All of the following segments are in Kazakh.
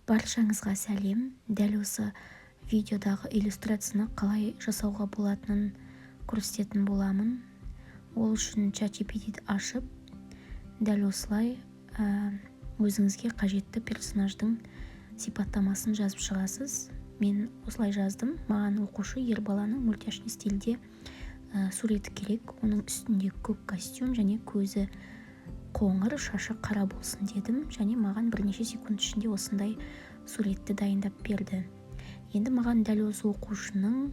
Баршаңызға сәлем! Дәл осы видеодағы иллюстрацияны қалай жасауға болатынын көрсететін боламын. Ол үшін ChatGPT-ді ашып, дәл осылай өзіңізге қажетті персонаждың сипаттамасын жазып шығасыз. Мен осылай жаздым: маған оқушы ер баланың мультяшный стильде суреті керек, оның үстінде көк костюм және көзі қоңыр, шашы қара болсын дедім. Және маған бірнеше секунд ішінде осындай суретті дайындап берді. Енді маған дәл осы оқушының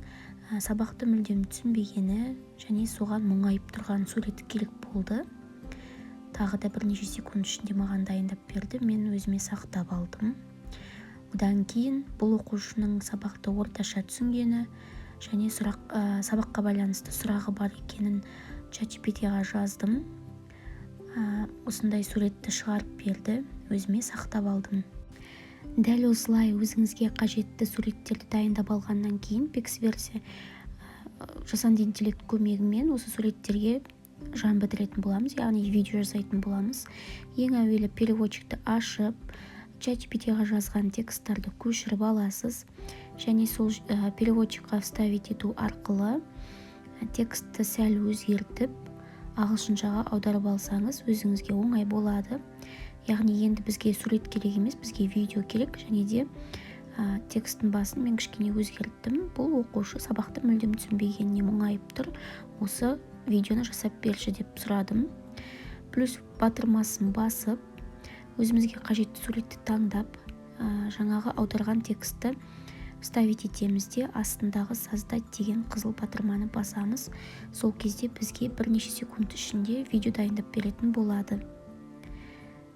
сабақты мүлдем түсінбегені және соған мұңайып тұрған суреті керек болды. Тағы да бірнеше секунд ішінде маған дайындап берді, мен өзіме сақтап алдым. Одан кейін бұл оқушының сабақты орташа түсінгені және сұрақ, сабаққа байланысты сұрағы бар екенін ChatGPT-ға жаздым. Осындай суретті шығарып берді, өзіме сақтап алдым. Дәл осылай өзіңізге қажетті суреттерді дайындап алғаннан кейін, Пиксверсия жасанды интеллект көмегімен осы суреттерге жан бітіретін боламыз, яғни видео жасайтын боламыз. Ең әуелі переводчикті ашып, ChatGPT-ға жазған тексттарды көшіріп аласыз және сол переводчикқа вставить ету арқылы текстті сәл өзгертіп, ағылшыншаға аударып алсаңыз, өзіңізге оңай болады. Яғни енді бізге сурет керек емес, бізге видео керек. Және де тексттің басын мен кішкене өзгерттім: бұл оқушы сабақты мүлдем түсінбегеніне мұңайып тұр, осы видеоны жасап берші деп сұрадым. Плюс батырмасын басып, өзімізге қажетті суретті таңдап, жаңағы аударған текстті вставить етеміз де, астындағы «Создать» деген қызыл батырманы басамыз. Сол кезде бізге бірнеше секунд ішінде видео дайындап беретін болады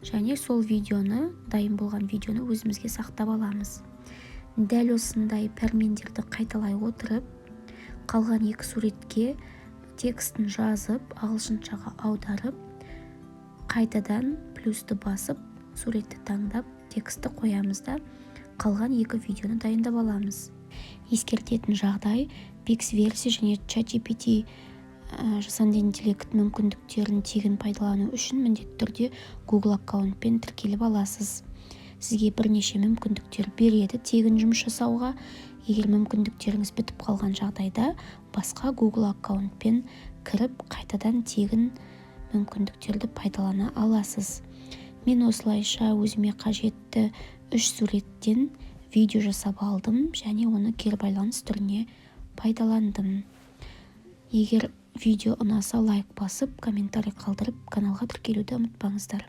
және сол видеоны, дайын болған видеоны өзімізге сақтап аламыз. Дәл осындай пәрмендерді қайталай отырып, қалған екі суретке текстін жазып, ағылшыншаға аударып, қайтадан плюсті басып, суретті таңдап, текстті қоямыз да, қалған екі видеоны дайындап аламыз. Ескертетін жағдай: Пиксверсия және ChatGPT жасанды интеллект мүмкіндіктерін тегін пайдалану үшін міндетті түрде Google аккаунтпен тіркеліп аласыз. Сізге бірнеше мүмкіндіктер береді тегін жұмыс жасауға. Егер мүмкіндіктеріңіз бітіп қалған жағдайда, басқа Google аккаунтпен кіріп, қайтадан тегін мүмкіндіктерді пайдалана аласыз. Мен осылайша өзіме қажетті үш суреттен видео жасап алдым және оны кері байланыс түріне пайдаландым. Егер видео ұнаса, лайк басып, комментарий қалдырып, каналға тіркелуді ұмытпаңыздар.